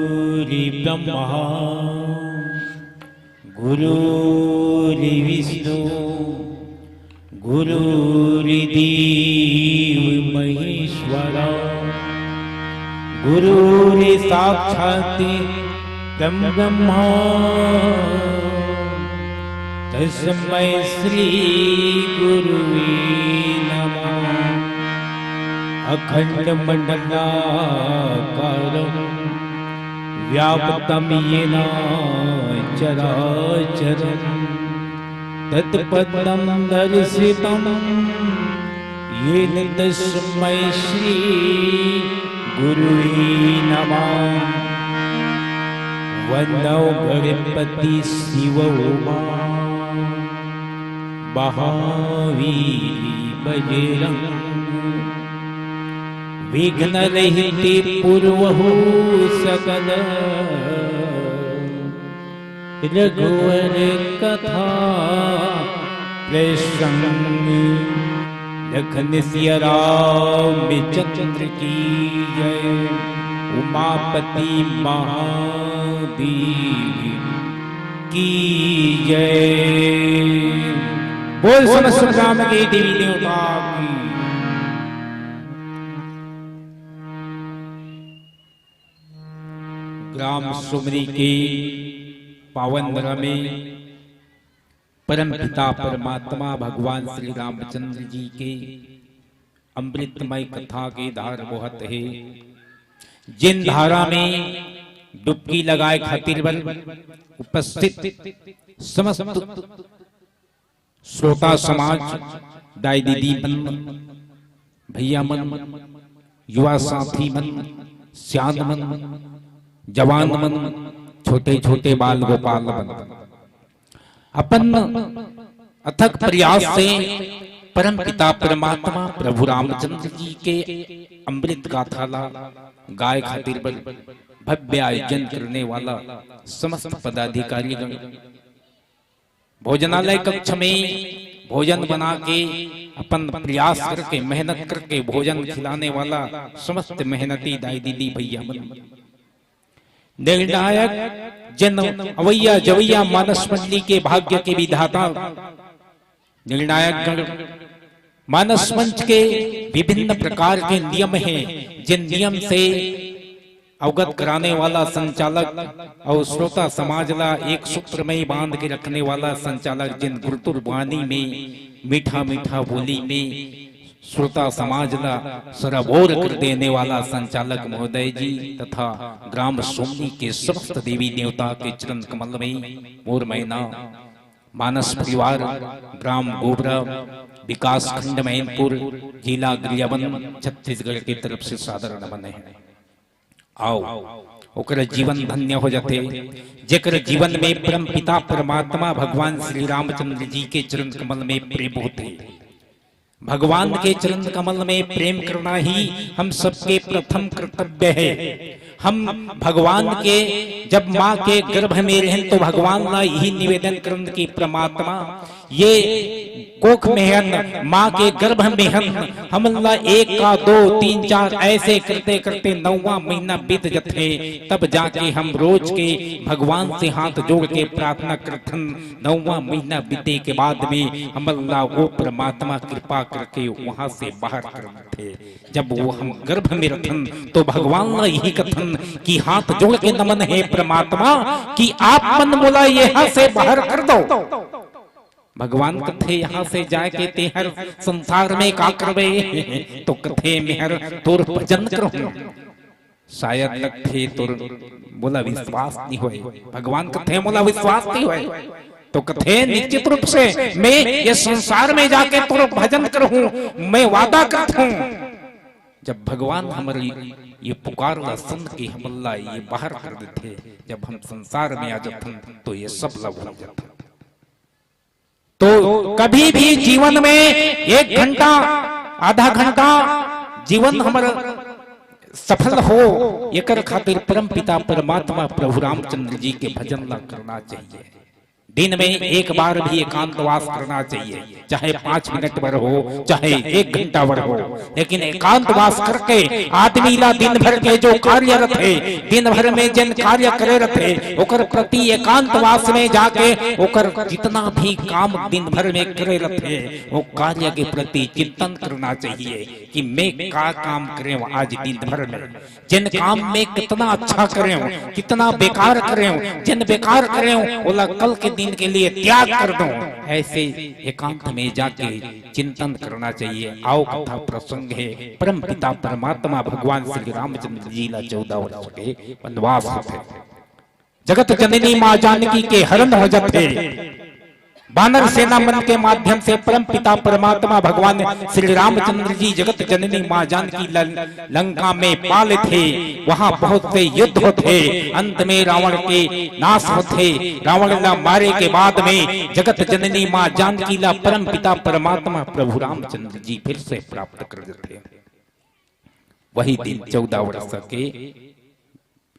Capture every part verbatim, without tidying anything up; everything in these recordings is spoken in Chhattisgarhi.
गुरुर्ब्रह्मा गुरुर्विष्णु गुरुर्देव महेश्वरा। गुरुर्साक्षात् परं ब्रह्मा तस्मै श्री गुरुवे नमः। अखंड मंडलाकारं व्याप्तं येन चराचरं तत्पदं दर्शितं येन तस्मै श्री गुरुवे नमः। वन्दौ गणपति शिव उमा महावीर बजरंग। विघ्न रहिते पूर्वहु सकल रघुवर कथा प्रसंग। लखन सिया रामचंद्र की जय। उमापति महादेव की जय। बोल समस्त ग्राम के देवी देवता की। ग्राम सुमरी के पावन धरा में परम पिता परमात्मा भगवान श्री रामचंद्र जी के अमृतमय कथा के धार बोहत हे, जेन धारा में डुबकी लगाए खातिर बर उपस्थित समस्त श्रोता समाज, दाई दीदी मन, भैया मन, युवा साथी मन, सियान मन, जवान मन, छोटे छोटे बाल गोपाल मन, अपन अथक प्रयास से परम पिता परमात्मा प्रभु रामचंद्र जी के अमृत गाथा ला गाय खातिर बर भव्य आयोजन करने वाला समस्त पदाधिकारी गण, भोजनालय कक्ष में भोजन बना के अपन प्रयास करके, मेहनत करके भोजन खिलाने वाला समस्त मेहनती दाई दीदी भैया मन, निर्णायक, जन अवैया जवैया मानस मंडली के भाग्य के विधाता निर्णायक गण, मानस मंच के विभिन्न प्रकार के नियम हैं, जिन नियम से अवगत कराने वाला संचालक और श्रोता समाज ला एक सूत्र में बांध के रखने वाला संचालक, जिन गुरतुर वाणी में, मीठा मीठा बोली में श्रोता समाज ला सराबोर कर देने वाला संचालक महोदय जी तथा ग्राम सोमनी के समस्त देवी देवता के चरण कमल में मोर मैना मानस परिवार, ग्राम गोबरा, विकास खंड मैनपुर, जिला गरियाबंद, छत्तीसगढ़ की तरफ से सादर नमन है। आओ, ओकर जीवन धन्य हो जाते, जेकर जीवन में परम पिता परमात्मा भगवान श्री रामचंद्र जी के चरण कमल में प्रेम होते। भगवान के चरण कमल में प्रेम करना ही हम सबके प्रथम कर्तव्य है। हम भगवान के, जब माँ के गर्भ में रहन तो भगवान ला यही निवेदन करन कि परमात्मा, ये कोख में हन, माँ के गर्भ में हन, हमन ला एक का दो, तीन, चार, ऐसे करते करते नौवां महीना बीत जथे, तब जाके हम रोज के भगवान से हाथ जोड़ के प्रार्थना करथन। नौवां महीना बीते के बाद में हमन ला वो परमात्मा कृपा करके वहां से बाहर कर देथे। जब वो हम गर्भ में रथन तो भगवान ला यही कथन कि हाथ जोड़ के नमन है परमात्मा कि आप मन मोला यहाँ से बाहर कर दो। भगवान कथे, यहाँ से जाके तेहर संसार में का करबे? तो कथे, मेहर तोर भजन करहूं। शायद लगथे तोर मोला विश्वास नहीं होए। भगवान कथे, मोला विश्वास नहीं होए। तो कथे, निश्चित रूप से मैं ये संसार में जाके तोर भजन करहूं, मैं वादा करत हूं। जब भगवान हमारी ये पुकार ला सुन के हमन ला ये बाहर कर देथे, जब हम संसार में आ जाथन तो ये सब ला भूल जाथन। तो कभी भी जीवन में एक घंटा, आधा घंटा जीवन हमर सफल हो, एकर खातिर परम पिता परमात्मा प्रभु रामचंद्र जी के भजन ला करना चाहिए। दिन में एक बार भी एकांतवास करना चाहिए, चाहे पांच मिनट भर हो, चाहे एक घंटा भर हो, लेकिन एकांतवास करके आदमी ला दिन भर के जो कार्य रथे, दिन भर में जिन कार्य करे रथे, ओकर प्रति एकांतवास में जाके ओकर जितना भी काम दिन भर में करे रथे, वो कार्य के प्रति चिंतन करना चाहिए कि मैं का काम करेंव आज दिन भर में, जिन काम में कितना अच्छा करेंव, कितना बेकार करेंव, जिन बेकार करेंव, ओला कल के दिन के लिए त्याग कर दूं। ऐसे एकांत में जाके चिंतन करना चाहिए। आओ, कथा प्रसंग है, परम पिता परमात्मा भगवान श्री रामचंद्र जी ला चौदह वर्ष के वनवास होथे। जगत जननी माँ जानकी के हरण हो जाथे। बानर सेना मन के माध्यम से परम पिता परमात्मा भगवान श्री रामचंद्र जी जगत जननी माँ जानकी ल-, लंका में पा लेथे। वहां बहुत से युद्ध होथे, अंत में रावण के नाश होथे। रावण ला मारे के बाद में जगत जननी माँ जानकी ला परम पिता परमात्मा प्रभु रामचंद्र जी फिर से प्राप्त कर देथे। वही दिन चौदह वर्ष के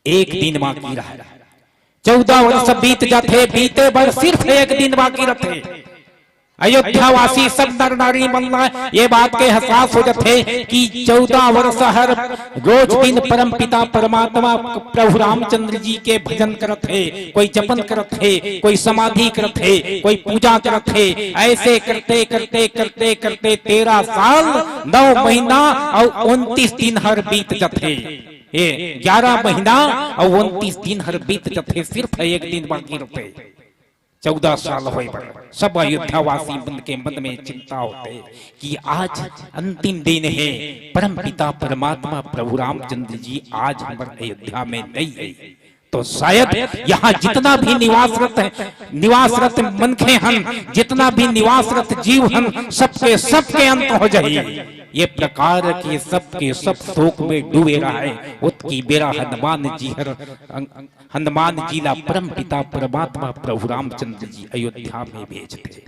एक दिन बाकी रहा। चौदह वर्ष बीत जाथे, बीते बर सिर्फ एक दिन बाकी रथे। अयोध्या वासी सब नर नारी मन ला ये बात के एहसास हो जाथे कि चौदह वर्ष हर रोज दिन परम पिता परमात्मा प्रभु रामचंद्र जी के भजन करत हे, कोई जपन करत हे, कोई समाधि करत हे, कोई पूजा करत हे। ऐसे करते करते करते करते तेरह साल, नौ महीना और उनतीस दिन हर बीत जाथे। ये ग्यारह महीना और उनतीस दिन हर बीत जाथे, सिर्फ एक दिन बाकी रथे। चौदह साल होए बर सब अयोध्यावासी मन के मन में चिंता होथे कि आज अंतिम दिन हे, परम पिता परमात्मा प्रभु रामचंद्र जी आज हमर अयोध्या में नहीं हे। तो शायद यहाँ जितना भी निवासरत है, निवासरत मनखे हन, जितना भी निवासरत जीव हन, सबके सबके अंत हो जाही। ये प्रकार के सबके सब शोक में डूबे रहे। ओतकी बेरा हनुमान जी हर हनुमान जी ला परम पिता परमात्मा प्रभु रामचंद्र जी अयोध्या में भेजथे।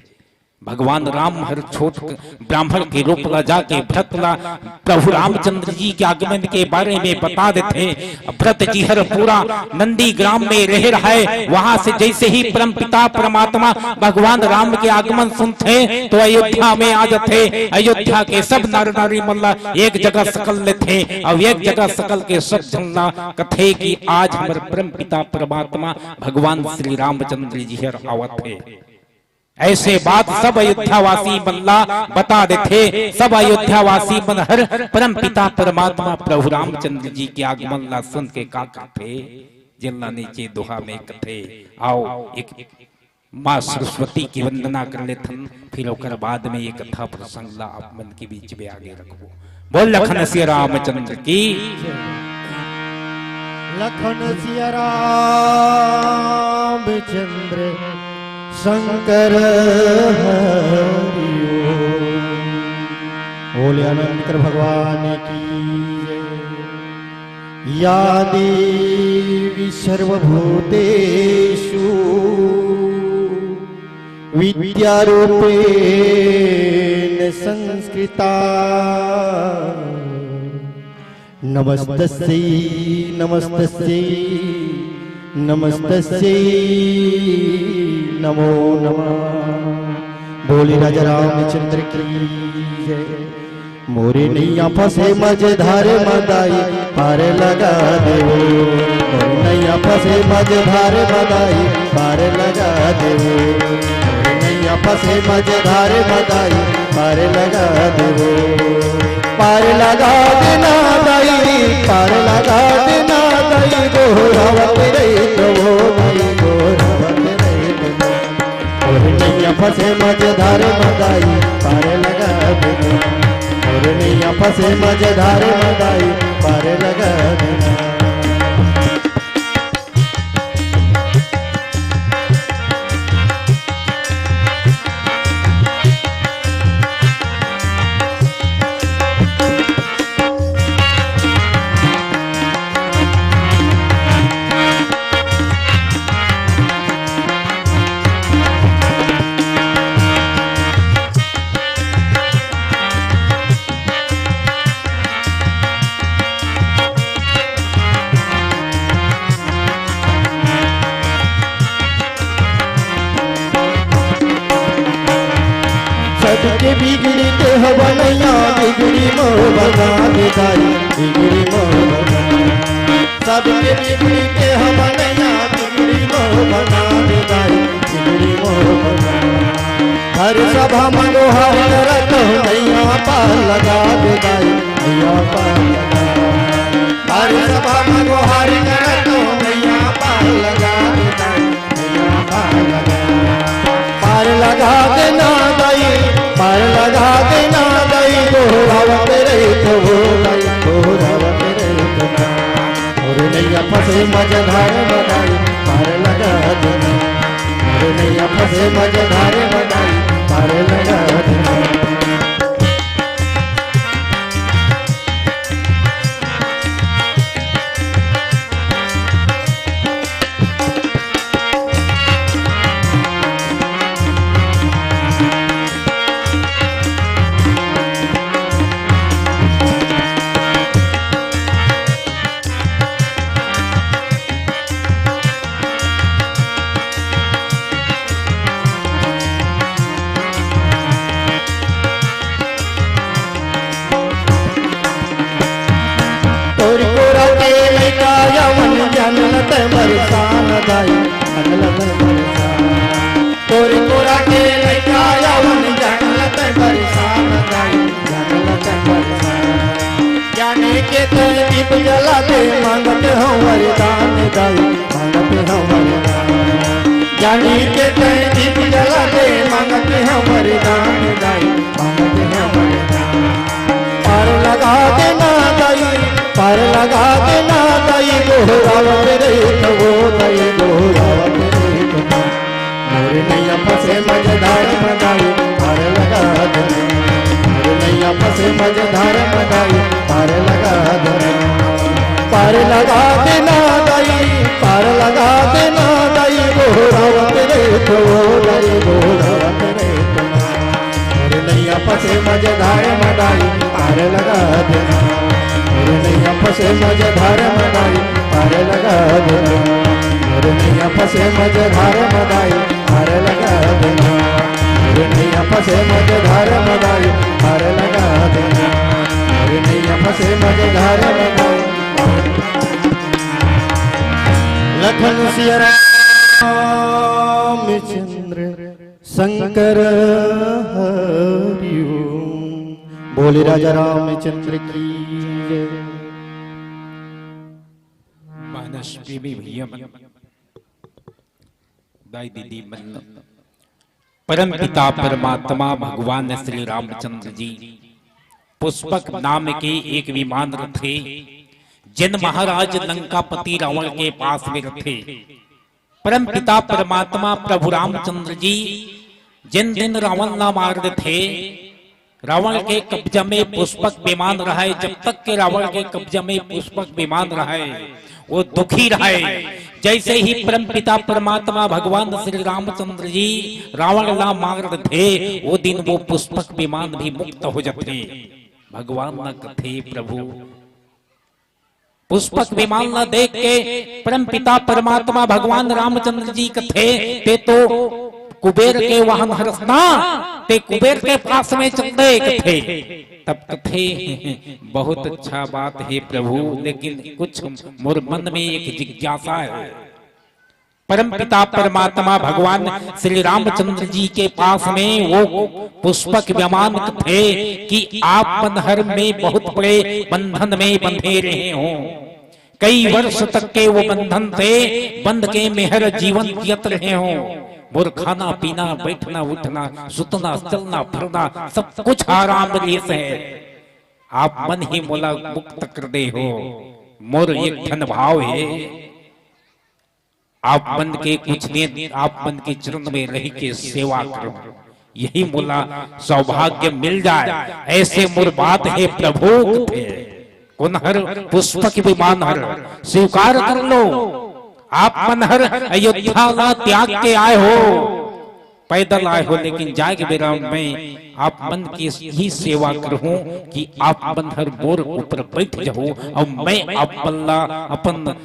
भगवान राम हर छोट ब्राह्मण के रूप ला जाके भरत ला प्रभु रामचंद्र जी के आगमन के बारे में बता देथे। भरत जी हर पूरा नंदी ग्राम में रहे रहे, वहां से जैसे ही परम पिता परमात्मा भगवान राम के आगमन सुनथे तो अयोध्या में आ जाथे। अयोध्या के सब नर नारी मन ला एक जगह सकल लेथे और एक जगह सकल के सब झन ला कथे कि आज हमर परम पिता परमात्मा भगवान श्री रामचंद्र जी हर आवत हे। ऐसे बात सब अयोध्यावासी मन ला बता देथे। सब अयोध्यावासी मन हर परम पिता परमात्मा प्रभु रामचंद्र जी के आगमन ला सुन के का करथे, जेन ला नीचे दोहा में कथे। आओ, एक माँ सरस्वती की वंदना कर लेथन, फिर ओकर बाद में ये कथा प्रसंग ला आप मन के बीच में आगे रखबो। बोल लखन सिया रामचंद्र की। लखन सिया रामचंद्र शंकर हरि ओम। बोले अनंत भगवान की जय। या देवी सर्वभूतेषु विद्यारूपेण संस्कृता। नमस्तस्यै, नमस्तस्यै, नमस्तस्यै नमो नमः। बोले राजा रामचंद्र की जय। मोरे नैया फंसे मझधार म दाई, पार लगा देवो। मोरे नैया फंसे मझधार म दाई, पार लगा देवो। मोरे नैया फंसे मझधार म दाई, पार लगा देवो। पार लगा देना दाई, पार लगा देना दाई, गोहरावत रहित हो दाई, गोहरावत रहित हो। मोर नैया फंसे मझधार म दाई, पार लगा देना। मोर नैया फंसे मझधार म दाई, पार लगा देना। सबके बिगड़ी ते हवा नैया, बिगड़ी मोर बना दे दाई, बिगड़ी मोर बना। सबके बिगड़ी ते हवा नैया, बिगड़ी मोर बना दे दाई, बिगड़ी मोर बना। हर सभा म गोहार करत हो नैया, पार लगा दे दाई, नैया पार लगा। हर सभा म गोहार करत हो नैया, पार लगा दे दाई, नैया पार लगा। पार लगा देना दाई, पार लगा देना दाई, गोहरावत रहित हो दाई, गोहरावत रहित ना। मोर नैया फंसे मझधार म दाई, पार लगा देना। मोर नैया फंसे मझधार म दाई, पार लगा देना। तोर कोरा के लइका यवन, जान ल तैं बरसान दाई, जान ल तैं बरसान। तोर कोरा के लइका यवन, जान ल तैं बरसान दाई, जान ल तैं बरसान। जाने के तैं दीप जला दे, मांगत हंव वरदान दाई, मांगत हंव वरदान। जाने के तैं दीप जला दे, मांगत हंव वरदान दाई, मांगत हंव वरदान। पार लगा देना दाई, पार लगा देना दाई, गोहरावत रहित हो दाई, गोहरावत रहित हो। मोर नैया फंसे मझधार म दाई, पार लगा देना। मोर नैया फंसे मझधार म दाई, पार लगा देना। पार लगा देना दाई, पार लगा देना दाई, गोहरावत रहित हो दाई, गोहरावत रहित हो। मझधार म दाई पार लगा देना। मोर नैया फंसे मझधार म दाई पार लगा देना। मोर नैया फंसे मझधार म दाई पार लगा देना। मोर नैया फंसे मझधार म दाई पार लगा देना। मोर नैया फंसे मझधार म दाई। लखन सिया रामचंद्र शंकर हरि ओम। बोले राजा रामचंद्र की जय। मानस प्रेमी भैया मन, दाई दीदी मन, परम पिता परमात्मा भगवान श्री रामचंद्र जी पुष्पक नाम के एक विमान रथे, जेन महाराज लंकापति रावण के पास में रथे। परम पिता परमात्मा प्रभु रामचंद्र जी जेन दिन रावण ला मार देथे, रावण के कब्जा में पुष्पक विमान रहय, जब तक के रावण के कब्जा में पुष्पक विमान रहय, वो दुखी रहय। जैसे ही परम पिता परमात्मा भगवान श्री रामचंद्र जी रावण ला मार देथे, वो दिन वो पुष्पक विमान भी मुक्त हो जाथे। भगवान न कथे प्रभु, पुष्पक विमान ला देख के परम पिता परमात्मा भगवान रामचंद्र जी कथे, "ते तो कुबेर के वाहन हरस ना, ते कुबेर के पास में चल दे," कथे। तब कथे, "बहुत अच्छा बात हे प्रभु, लेकिन कुछ मोर मन में एक जिज्ञासा हे।" परम पिता परमात्मा भगवान श्री रामचंद्र जी के पास में वो पुष्पक विमान थे कि आप मन हर में बहुत बड़े बंधन में बंधे रहे हो, कई वर्ष तक के वो बंधन से बंध के मेहर जीवन जियत रहे हो, मोर खाना पीना, बैठना उठना, सुतना, चलना फिरना, सब कुछ आराम ले से आप मन ही मोला मुक्त कर दे हो। मोर एक ठन भाव हे, आप मन के कुछ दिन आप मन के चरण में रह के सेवा करो, यही मोला सौभाग्य मिल जाए, ऐसे मोर बात हे प्रभु। थे कोन हर पुष्पक विमान हर स्वीकार कर लो। आप मन हर अयोध्या ला त्याग के आए हो, पैदल आए हो, लेकिन जाए के बेरा में आप मन की ही सेवा करहूं कि आप मन हर मोर ऊपर बैठ जाओ और मैं आप मन ला अपन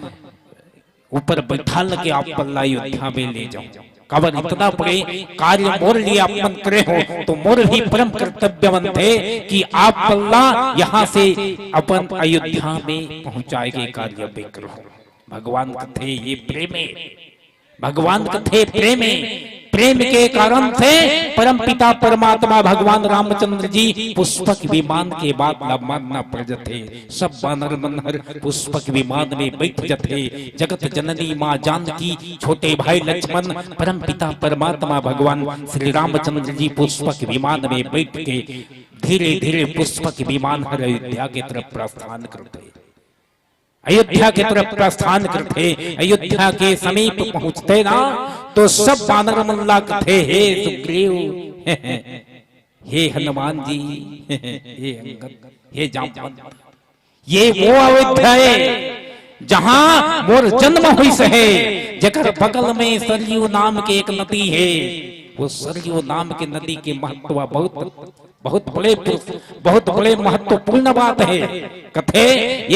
ऊपर बैठाल के आप मन ला अयोध्या में ले जाऊं। काबर इतना बड़े कार्य मोर लिए आप मन करे हो, तो मोर भी परम कर्तव्य बनथे कि आप मन ला यहां से अपन अयोध्या में पहुंचाए के कार्य में करूं। भगवान कथे ये प्रेम हे, भगवान कथे प्रेम हे। प्रेम के कारण से परम पिता परमात्मा भगवान रामचंद्र जी पुष्पक विमान के बात ला मानना पड़ जथे। सब बानर मन हर पुष्पक विमान में बैठ जथे। जगत जननी माँ जानकी, छोटे भाई लक्ष्मण, परम पिता परमात्मा भगवान श्री रामचंद्र जी पुष्पक विमान में बैठ के धीरे धीरे पुष्पक विमान हर अयोध्या के तरफ प्रस्थान करथे। अयोध्या के तरफ प्रस्थान करथे। अयोध्या के समीप पहुंचथे ना, तो सब बानर मन ला कथे, "हे सुग्रीव, हे हनुमान जी, हे अंगद, हे जामवंत, ये वो अयोध्या हे, जहां मोर जन्म होइस हे, जेकर बगल में सरयू नाम के एक नदी हे।" वो सरयू नाम के नदी के महत्व बहुत बहुत बड़े पुरुष, बहुत बड़े महत्वपूर्ण बात हे। कथे,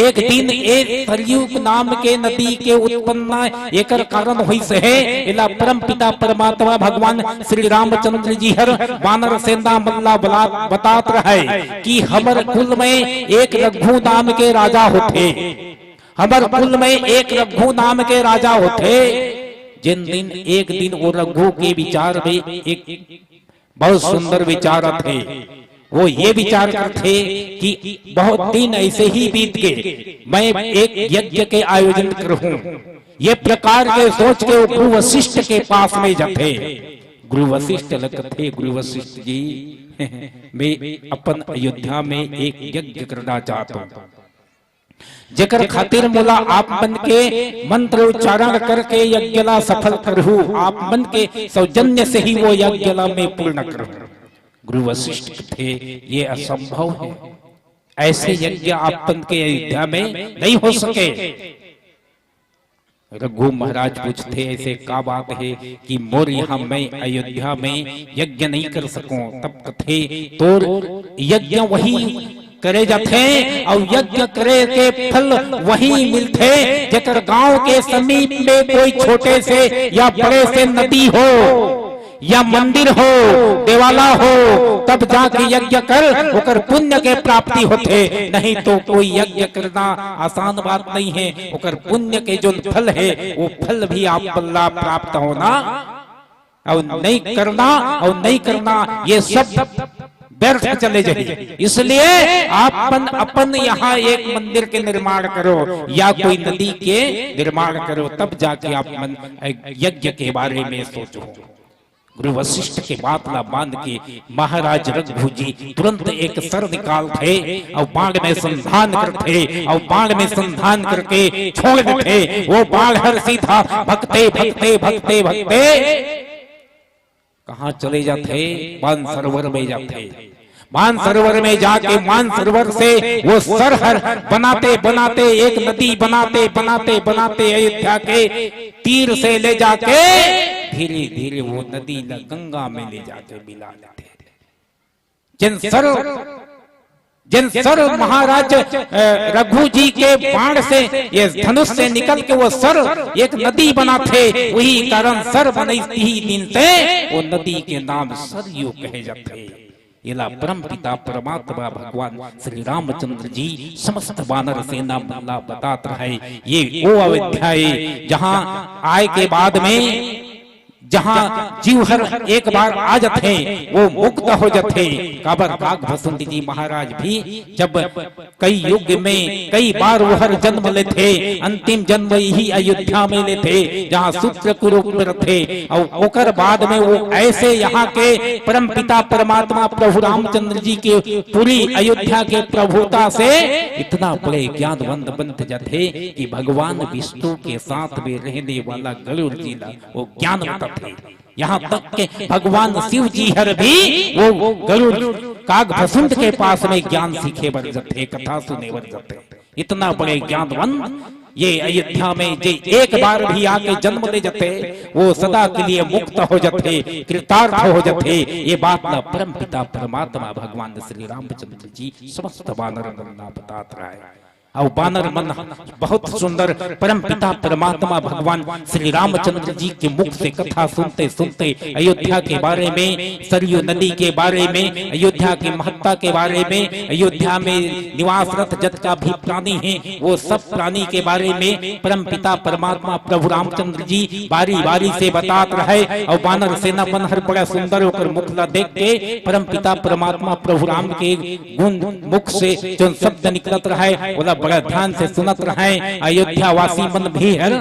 एक दिन एक सरयू नाम के नदी के उत्पन्न एकर कारण होइस हे। एला परम पिता परमात्मा भगवान श्री रामचंद्र जी हर बानर सेना मन ला बला-, बतात रहय कि हमर कुल में एक रघु नाम के राजा होथे, हमर कुल में एक रघु नाम के राजा होथे। जिन दिन, एक दिन वो रघु के विचार में एक बहुत सुंदर विचार आथे। वो ये विचार करथे कि बहुत दिन ऐसे ही बीत गए, मैं एक यज्ञ के आयोजन करूं। ये प्रकार के सोच के वो गुरु वशिष्ठ के पास में जाथे। गुरु वशिष्ठ ल कथे, "गुरु वशिष्ठ जी, मैं अपन अयोध्या में एक यज्ञ करना चाहता हूं।" जेकर खातिर मोला आप मन के मंत्र उच्चारण करके यज्ञ ला सफल करहू, आप मन के सौजन्य से ही वो यज्ञ ला मैं पूर्ण करहू। गुरु वशिष्ठ कथे, "ये असंभव हे, ऐसे यज्ञ आप मन के अयोध्या में नहीं हो सके।" रघु महाराज पूछथे, ऐसे का बात हे कि मोर यहाँ मैं अयोध्या में यज्ञ नहीं कर सकूं? तब कथे, तोर यज्ञ वही करे जाथे अउ यज्ञ करे के फल वही मिलथे, जेकर गांव के समीप में कोई छोटे से या बड़े से नदी हो या मंदिर हो, देवाला हो, तब जाके यज्ञ कर, ओकर पुण्य के प्राप्ति होथे। नहीं तो कोई यज्ञ करना आसान बात नहीं है। ओकर पुण्य के जो फल है, वो फल भी आप ला प्राप्त होना, अउ नहीं करना, अउ नहीं करना, ये सब व्यर्थ चले जाही। इसलिए आप अपन, अपन यहाँ एक मंदिर के निर्माण करो या कोई नदी के निर्माण करो, तब जाके आप मन, यज्ञ के बारे में सोचो। गुरु वशिष्ठ के बात ला मान के महाराज रघु जी तुरंत एक सर निकालथे अउ बाण में संधान करथे अउ बाण में संधान करके छोड़ देथे। वो बाण हर सीधा भगते, भगते, भगते, भगते कहाँ चले जाथे? मानसरोवर में जाथे। मानसरोवर में जाके मानसरोवर से वो सर हर बनाते बनाते, एक नदी बनाते बनाते बनाते अयोध्या के तीर से ले जाके धीरे धीरे वो नदी ला गंगा में ले जाके मिला लेथे। जेन सर, जेन सर महाराज, अ, रघु जी के बाण से, ये धनुष से निकल के वो सर एक नदी बनाथे, वही कारण सर बनइस तिही दिन से वो नदी के नाम सरयू कहे जाथे। एला परम पिता परमात्मा भगवान श्री रामचंद्र जी समस्त वानर सेना मन ला बतात रहय। ये वो अयोध्या ए, जहाँ आय के बाद में, जहाँ जीव हर एक बार आ जाथे, वो मुक्त हो जाथे। काबर काग भसुंड जी महाराज भी जब कई युग में कई बार वो हर जन्म लेथे, अंतिम जन्म यही अयोध्या में लेथे, जहाँ सूत्र कुरूप में रथे, अउ ओकर बाद में वो ऐसे यहाँ के परम पिता परमात्मा प्रभु रामचंद्र जी के पूरी अयोध्या के प्रभुता से इतना बड़े ज्ञानवंत बन जाथे कि भगवान विष्णु के साथ में रहने वाला गरुड़ जी ला वो ज्ञान बताथे। यहाँ तक के भगवान शिव जी हर भी वो गरुड़ काग भसुंड के पास में ज्ञान सीखे बर जाथे, कथा सुने बर जाथे। इतना बड़े ज्ञानवंत ये अयोध्या में जे एक बार भी आके जन्म ले जाथे, वो सदा के लिए मुक्त हो जाथे, कृतार्थ हो जाथे। ये बात ला परम पिता परमात्मा भगवान श्री रामचंद्र जी समस्त वानर मन ला बतात रहय। अउ वानर मन बहुत सुंदर परम पिता परमात्मा भगवान श्री रामचंद्र जी के मुख से कथा सुनते सुनते अयोध्या के बारे में, सरयू नदी के बारे में, अयोध्या की महत्ता के बारे में, अयोध्या में निवासरत जतका भी प्राणी हैं, वो सब प्राणी के बारे में परम पिता परमात्मा प्रभु रामचंद्र जी बारी बारी से बतात रहय। अउ वानर सेना मन हर बड़ा सुंदर ओकर मुख ला देख के परम पिता परमात्मा प्रभु राम के गुण मुख से जोन शब्द निकलत रहय, ओला बड़ा ध्यान से सुनत रहय। अयोध्या वासी मन भी हर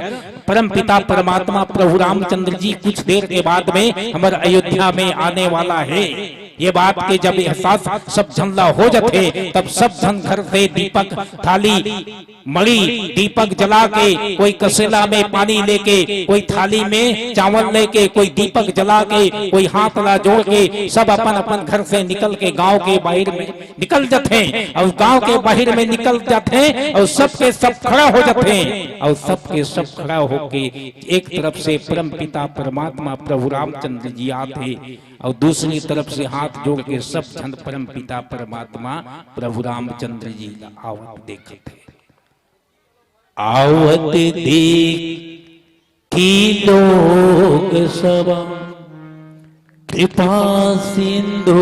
परम पिता परमात्मा प्रभु रामचंद्र जी कुछ देर के बाद में हमर अयोध्या में आने वाला हे, ये बात के जब एहसास सब झन ला हो जाथे, तब सब झन घर से दीपक, थाली, मड़ी, दीपक जला के, कोई कसेला में पानी लेके, कोई थाली में चावल लेके, कोई दीपक जला के, कोई हाथ ला जोड़ के, सब अपन अपन घर से निकल के गांव के बाहिर में निकल जाथे। अउ गांव के बाहिर में निकल जाथे अउ सबके सब खड़ा हो जाथे। अउ सबके सब खड़ा होके एक तरफ से परम पिता परमात्मा प्रभु रामचंद्र जी आथे अउ दूसरी तरफ से हाथ जोड़ के सब झन परम पिता परमात्मा प्रभु रामचंद्र जी ला आवत देखत हे। आवत देखी लोक सभा कृपा सिंधु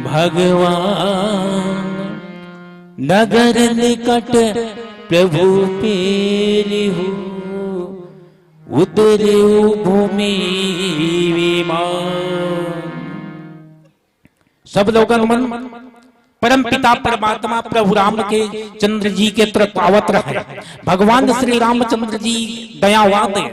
भगवान, नगर निकट प्रभु पेरिहु उतरिउ भूमि विमान। सब लोगन मन परम पिता परमात्मा प्रभु राम के चंद्र जी के तरफ आवत रहय। भगवान श्री रामचंद्र जी दयावान हे,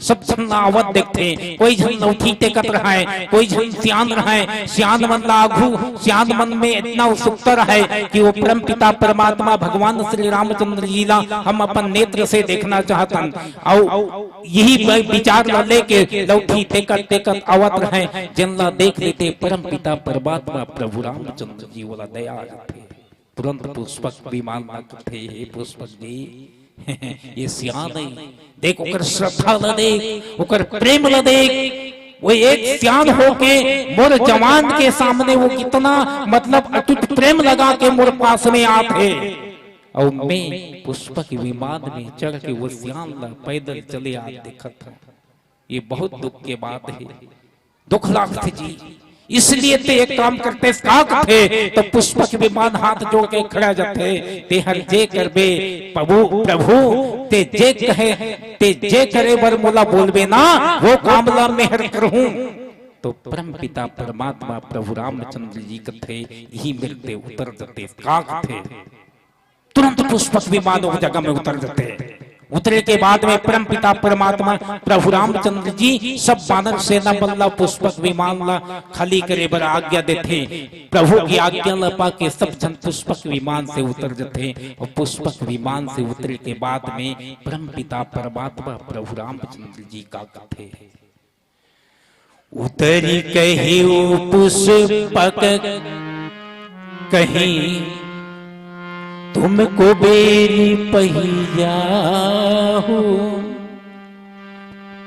सब झन ला आवत देखथे। कोई झन लौठी टेकत रहय, कोई झन सियान रहय। सियान मन ला आघू, सियान मन में इतना उत्सुकता रहय कि वो परम पिता परमात्मा भगवान श्री रामचंद्र जी ला हम अपन नेत्र से देखना चाहतन। अउ यही ब-, विचार ला लेके लौठी टेकत टेकत आवत रहय, जेन ला देख लेथे परम पिता परमात्मा प्रभु रामचंद्र जी, ओला दया आ जाथे। तुरंत पुष्पक विमान ला कथे, हे पुष्पक जी, ये सियान हे, देख ओकर श्रद्धा ला देख, ओकर प्रेम ला देख। वो एक सियान होके मोर जवान के सामने वो कितना, मतलब, अटूट प्रेम लगा के मोर पास में आत हे, अउ मैं पुष्पक विमान में चढ़ के वो सियान ला पैदल चले आत देखत हूँ। ये बहुत दुख के बात हे, दुख लागथे जी। इसलिए ते एक काम करते, का कथे, तो पुष्पक विमान हाथ जोड़ के खड़ा जाथे, ते हर जे करबे प्रभु, प्रभु, ते जे कहे, ते जे करे बर मोला बोलबे ना, वो काम ला मैं हर करहूं। तो परम पिता परमात्मा प्रभु रामचंद्र जी कथे, यही मेर ते उतर जथे, का कथे। तुरंत पुष्पक विमान वो जगह में उतर जाथे। उतरे के बाद में परम पिता परमात्मा प्रभु रामचंद्र जी सब बानर सेना बल ला पुष्पक विमान ला खाली करे बर आज्ञा देथे। प्रभु की आज्ञा ला पाके सब झन पुष्पक विमान से उतर जाथे। और पुष्पक विमान से उतरे के बाद में परम पिता परमात्मा प्रभु रामचंद्र जी का कथे, उतरी कहिउ पुष्पक कहीं, तुम कुबेर पहिया हो।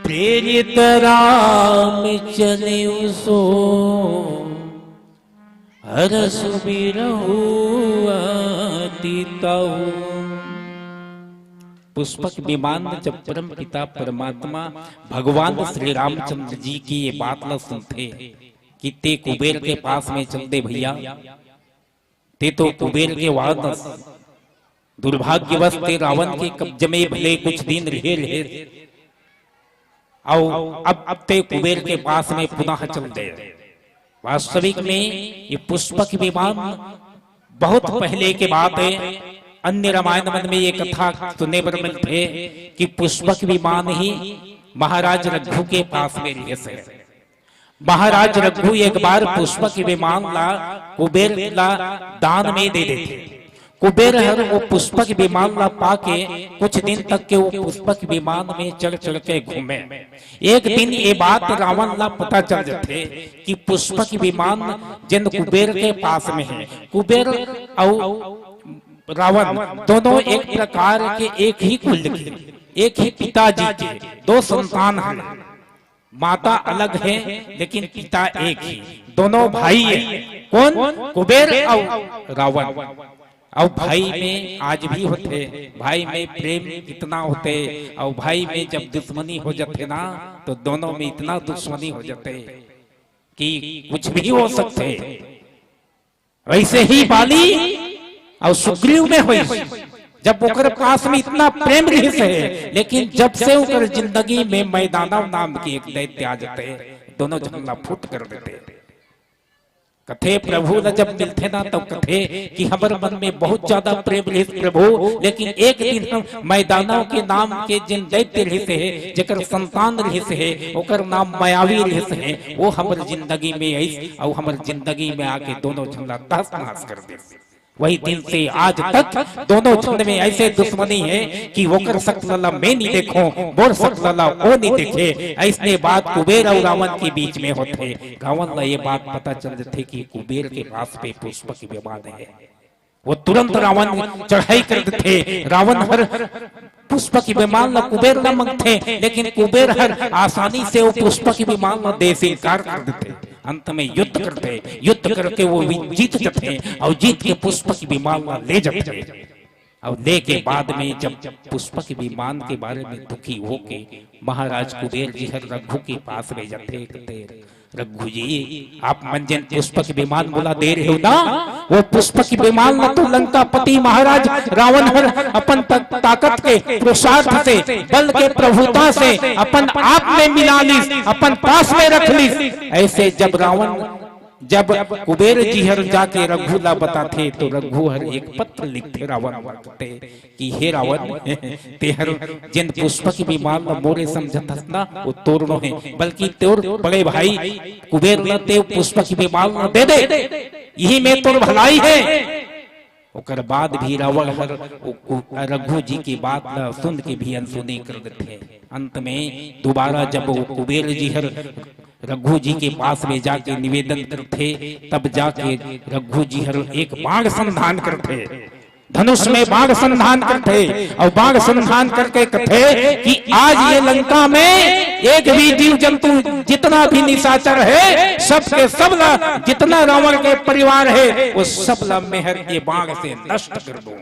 प्रेरित राम चले सो, हरसु बिरहु अति तऊ। पुष्पक विमान में जब परम पिता परमात्मा भगवान श्री रामचंद्र जी की ये बात ला सुनथे कि ते कुबेर के पास में चल दे भैया, ते तो कुबेर के वारस, दुर्भाग्यवश ते रावण के कब्जे में भले कुछ दिन रहे रहे, अउ अब, अब ते कुबेर के पास में पुनः चल दे। वास्तविक में ये पुष्पक विमान बहुत पहले के बात हे। अन्य रामायण मन में ये कथा सुने बर मिलथे कि पुष्पक विमान ही महाराज रघु के पास में रहिस हे। महाराज रघु एक बार पुष्पक विमान ला कुबेर ला दान में दे देथे। कुबेर हर वो पुष्पक विमान ला पाके कुछ दिन तक के वो पुष्पक विमान में चढ़ चढ़ के घूमे। एक दिन ये बात रावण ला पता चल जाथे कि पुष्पक विमान जेन कुबेर के पास में हे, कुबेर अउ रावण दोनों एक प्रकार के, एक ही कुल के, एक ही पिताजी के दो संतान हे। माता अलग हे, लेकिन पिता एक ही, दोनों भाई हे। कौन? कुबेर अउ रावण। अउ भाई में आज भी होथे, भाई में प्रेम कितना होथे, अउ भाई में जब दुश्मनी हो जाथे ना, तो दोनों में इतना दुश्मनी हो जाथे कि कुछ भी हो सकथे। वैसे ही बाली अउ सुग्रीव में होइस, जब ओकर पास में इतना प्रेम रहिस हे, लेकिन जब से ओकर जिंदगी में मैदानव नाम के एक दैत्य आ जाथे, दोनों झन ला फूट कर देथे। कथे प्रभु ला जब मिलथे ना, तब कथे कि हमर मन में बहुत ज्यादा प्रेम रहिस प्रभु, लेकिन एक दिन हम मैदानव के नाम के जिन दैत्य रहिस हे, जेकर संतान रहिस हे, ओकर नाम मायावी रहिस हे, वो हमर जिंदगी में आइस अउ हमर जिंदगी में आके दोनों झन ला तहस नहस कर देस। वही दिन से आज तक दोनों झन में ऐसे दुश्मनी हे कि ओकर सकल ला मैं नी देखों, मोर सकल ला वो नी देखे। ऐसने बात कुबेर अउ रावण के बीच में होथे। रावण ला ये बात पता चल जाथे कि कुबेर के पास पे पुष्पक विमान हे। वो तुरंत रावण चढ़ाई कर देथे। रावण हर पुष्पक विमान ला कुबेर ला मंगथे, लेकिन कुबेर हर आसानी से वो पुष्पक विमान ला दे से इनकार कर देथे। अंत में युद्ध करथे, युद्ध करके वो भी जीत जाथे अउ जीत के पुष्पक विमान ला ले जाथे। अउ ले के बाद में जब पुष्पक विमान के बारे में दुखी होके महाराज कुबेर जी हर रघु के पास में जाथे, कथे, रघु जी, आप मन जेन पुष्पक विमान मोला दे रहे हो ना, वो पुष्पक विमान ला तो लंकापति महाराज रावण हर अपन त-, ताकत के पुरुषार्थ से, बल के प्रभुता से अपन आप में मिला लिस, अपन पास में रख लिस। ऐसे जब रावण, जब कुबेर जी हर जाके रघु ला बताथे, तो रघु हर एक पत्र लिखथे रावण ला, कथे कि हे रावण, तेहर जेन पुष्पक विमान ला मोरे समझत हस ना, वो तोर नो हे, बल्कि तोर बड़े भाई कुबेर ला ते पुष्पक विमान ला दे दे, यही में तोर भलाई हे। ओकर बाद भी रावण हर उ-, उ-, रघु जी की बात ला सुन के भी अनसुनी कर देथे। अंत में दोबारा जब वो कुबेर जी हर रघु जी के पास में जाके निवेदन करथे, तब जाके रघु जी हर एक बाण संधान करथे। धनुष में बाण संधान करथे अउ बाण संधान करके कथे कि आज ये लंका में एक भी जीव जंतु, जितना भी निशाचर हे, सबके सब ला, जितना रावण के परिवार हे, वो सब ला मेहर ये बाण से नष्ट कर दूं।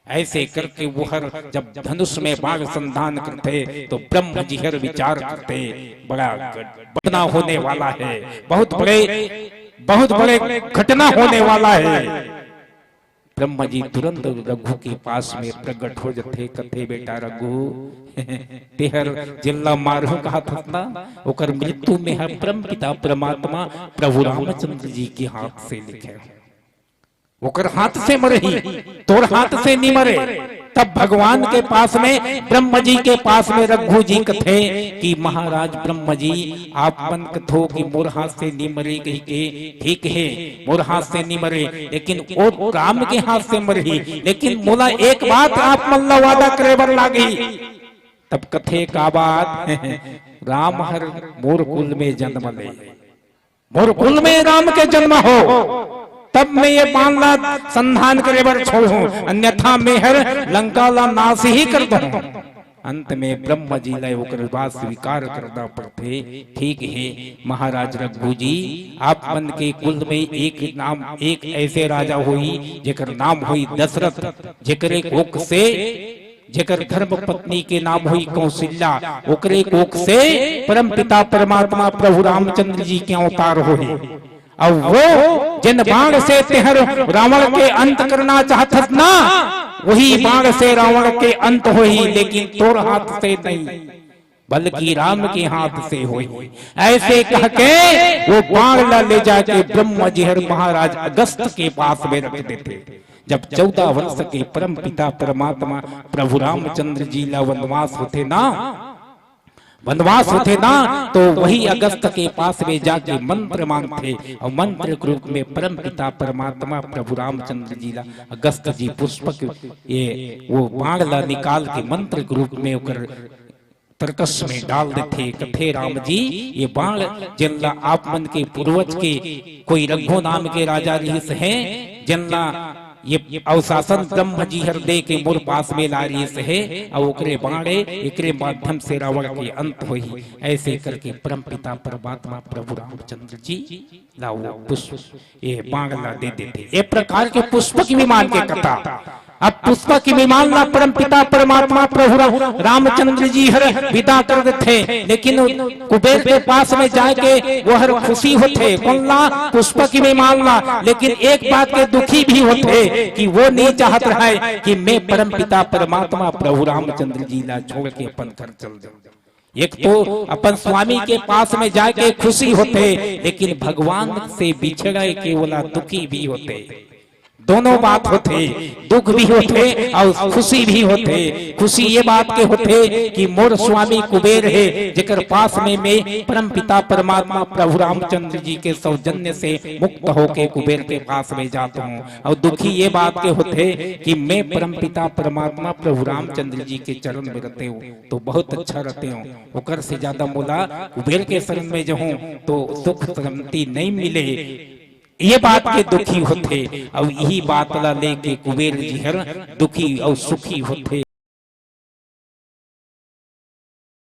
ऐसे करके वो हर जब धनुष में बाण संधान करथे तो ब्रह्म जी हर विचार करथे, बड़ा घटना होने वाला है, बहुत बड़े, बहुत बड़े घटना होने वाला है। ब्रह्मा जी तुरंत रघु के पास में प्रकट हो जथे, कथे, "बेटा रघु, तेहर जेला मारहूं कहत हस ना, ओकर मृत्यु में हर परम पिता परमात्मा प्रभु रामचंद्र जी के हाथ से लिखे, ओकर हाथ से मरही, तोर हाथ से नी मरे।" तब भगवान के पास में, ब्रह्म जी के पास में रघु जी कथे कि महाराज ब्रह्म जी, आप मन कथो कि मोर हाथ से नी मरे कहिके, ठीक हे, मोर हाथ से नी मरे, लेकिन ओ राम के हाथ से मरही। लेकिन मोला एक बात आप मन ला वादा करे बर लागही। तब कथे, "का बात?" "राम हर मोर कुल में जन्म ले, मोर कुल में राम के जन्म हो, तब मैं ये बाण ला संधान करे बर छोड़हूं, अन्यथा मैं हर लंका ला नाश ही कर दूं।" अंत में ब्रह्म जी ला ओकर बात स्वीकार करना पड़थे। ठीक हे महाराज रघु जी, आप मन के कुल में एक नाम, एक ऐसे राजा होही जेकर नाम होही दशरथ, जेकरे कोख से, जेकर धर्म पत्नी के नाम होही कौशल्या, ओकरे कोख से परम पिता परमात्मा प्रभु रामचंद्र जी के अवतार होही। अउ वो जिन बाण से तेहर रावण के अंत करना चाहत हस ना, वही बाण से रावण के अंत होही, लेकिन तोर हाथ से नहीं, बल्कि राम के हाथ से होही। ऐसे कह के वो बाण ला ले जाके ब्रह्मा जी हर महाराज अगस्त के पास में रख देथे। जब चौदह वर्ष के परम पिता परमात्मा प्रभु रामचंद्र जी ला वनवास होथे ना, वनवास होथे ना, तो वही अगस्त के पास में जाके मंत्र मांगथे अउ मंत्र के रूप में परम पिता परमात्मा प्रभु रामचंद्र जी ला अगस्त जी पुष्पक, ये वो बाण ला निकाल के मंत्र के रूप में ओकर तरकस में डाल देथे। कथे, "राम जी, ये बाण जेन ला आप मन के पूर्वज के कोई रघु नाम के राजा रिहिस हे, जेन ला ये अवशासन ब्रह्म जी हर दे के मोर पास में ला रिहिस हे, अउ ओकरे बाण ए, एकरे माध्यम से रावण के अंत होही।" ऐसे करके परम पिता परमात्मा प्रभु रामचंद्र जी ला वो पुष्प, ये बाण ला दे देथे। ये प्रकार के पुष्पक विमान के कथा। अब पुष्पक विमान ला परम पिता परमात्मा प्रभु रा-, रामचंद्र जी हर विदा कर देथे, लेकिन कुबेर के पास में जाके वो हर खुशी होथे, कोन ला? पुष्पक विमान ला। लेकिन एक बात के दुखी भी होथे कि वो नहीं चाहत रहे कि मैं परम पिता परमात्मा प्रभु रामचंद्र जी ला छोड़ के अपन घर चल जाऊं। एक तो अपन स्वामी के पास में जाके खुशी होथे, लेकिन भगवान से बिछड़े के ओला दुखी भी होथे। दोनों बात होथे, दुख भी होथे अउ खुशी भी होथे। खुशी ये बात के होथे कि मोर स्वामी कुबेर हे, जेकर पास में मैं परम पिता परमात्मा प्रभु रामचंद्र जी के सौजन्य से मुक्त होके कुबेर के पास में जात हूँ। अउ दुखी ये बात के होथे कि मैं परम पिता परमात्मा प्रभु रामचंद्र जी के चरण में रहते हूँ तो बहुत अच्छा रहते हूँ, ओकर से ज्यादा मोला कुबेर के शरण में जहूँ तो सुख शांति नहीं मिले। ये बात के दुखी होथे, अउ यही बात ला लेके कुबेर जी हर दुखी अउ सुखी होथे।